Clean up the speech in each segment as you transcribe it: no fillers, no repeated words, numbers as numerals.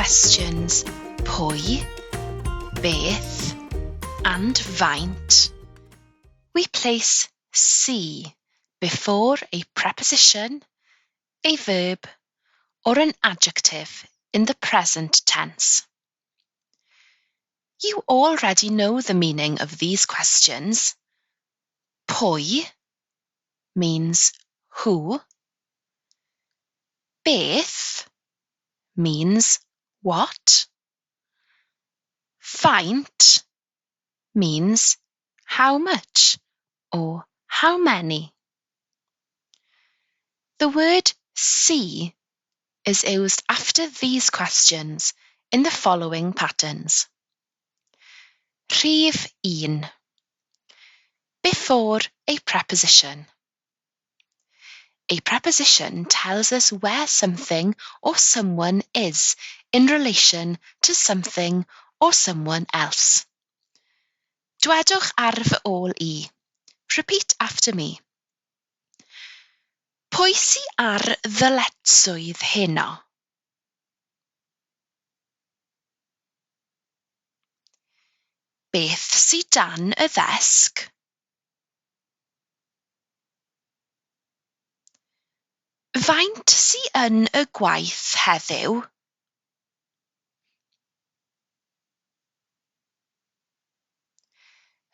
questions pwy, beth, and faint, we place sy before a preposition, a verb, or an adjective in the present tense. You already know the meaning of these questions. Pwy means who. Beth means what. Faint means how much or how many. The word sy is used after these questions in the following patterns. Rhif 1. Before a preposition. A preposition tells us where something or someone is in relation to something or someone else. Dwedwch ar fy ôl i. Repeat after me. Pwy sy ar ddyletswydd heno? Beth sy dan y ddesg? Faint sy yn y gwaith heddiw?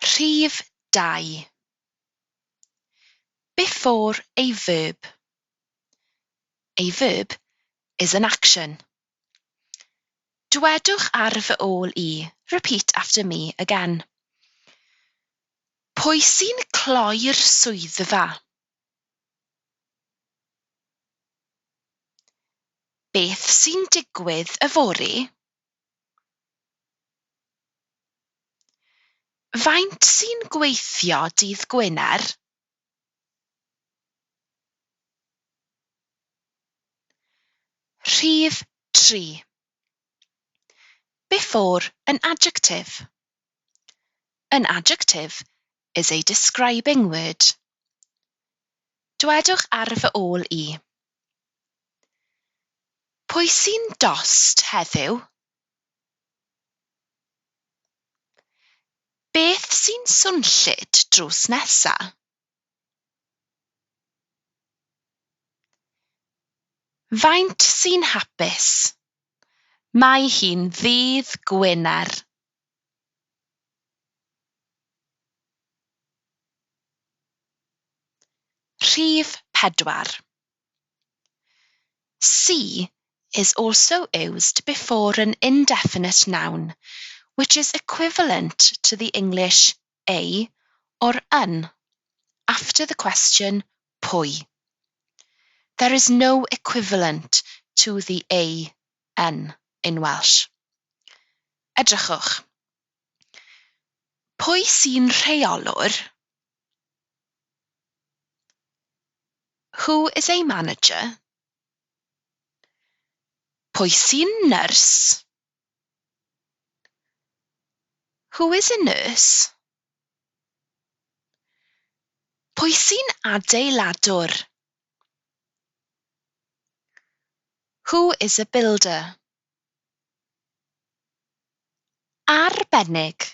Rhif 2. Before a verb. A verb is an action. Dwedwch ar fy ôl i. Repeat after me again. Pwy sy'n cloi'r swyddfa? Beth sy'n digwydd yfory? Faint sy'n gweithio dydd Gwener? Rhif 3. Before an adjective. An adjective is a describing word. Dwedwch ar fy ôl i. Pwy sy'n dost heddiw? Beth sy'n swnllyd drws nesa? Faint sy'n hapus? Mae hi'n ddydd Gwener. Rhif 4. Sy is also used before an indefinite noun, which is equivalent to the English a or an after the question pwy. There is no equivalent to the a, an in Welsh. Edrychwch. Pwy sy'n rheolwr? Who is a manager? Pwy sy'n nyrs? Who is a nurse? Pwy sy'n adeiladwr? Who is a builder? Arbennig.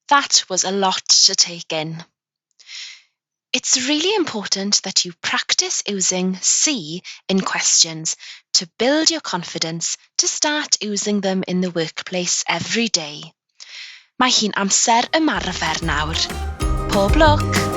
That was a lot to take in. It's really important that you practice using sy in questions to build your confidence to start using them in the workplace every day. Mae hi'n amser ymarfer nawr. Pob lwc!